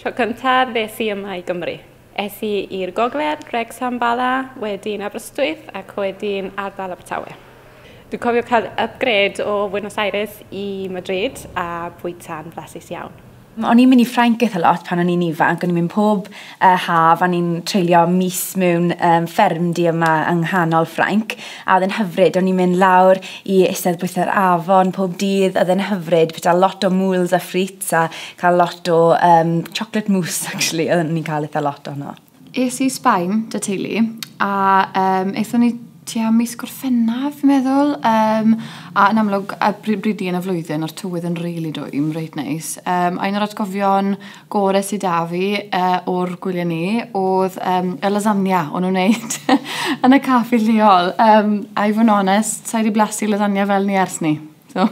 Tro cyntaf ddes i yma i Gymru. Es i i'r gogledd, Wrecsam, Bala, wedyn Aberystwyth ac wedyn ardal Abertawe. Dwi'n cofio cael upgrade o Buenos Aires i Madrid a bwyta'n flasus iawn. O'n i'n mynd i Ffrainc eitha lot pan o'n i'n ifanc, o'n i'n mynd pob haf, o'n i'n treulio mis mewn ffermdy yma yng nghanol Ffrainc, a oedd e'n hyfryd, o'n i'n mynd lawr i eistedd bwys yr afon pob dydd, oedd e'n hyfryd, bwyta lot o moules a frites a cael lot o chocolate mousse, actually, o'n i'n cael eitha lot ohono. Es i Sbaen, 'da teulu, a aethon ni tua mis Gorffennaf, fi'n meddwl. A yn amlwg, a bryd yn y flwyddyn, a'r tywydd yn rili really dwym, reit neis. A un o'r atgofion gore sydd 'da fi o'r gwyliau ni oedd y lasagna o'n nhw'n wneud yn y caffi lleol. A i fod yn onest, sa'i wedi blasu lasagna fel 'ny ers 'ny. So.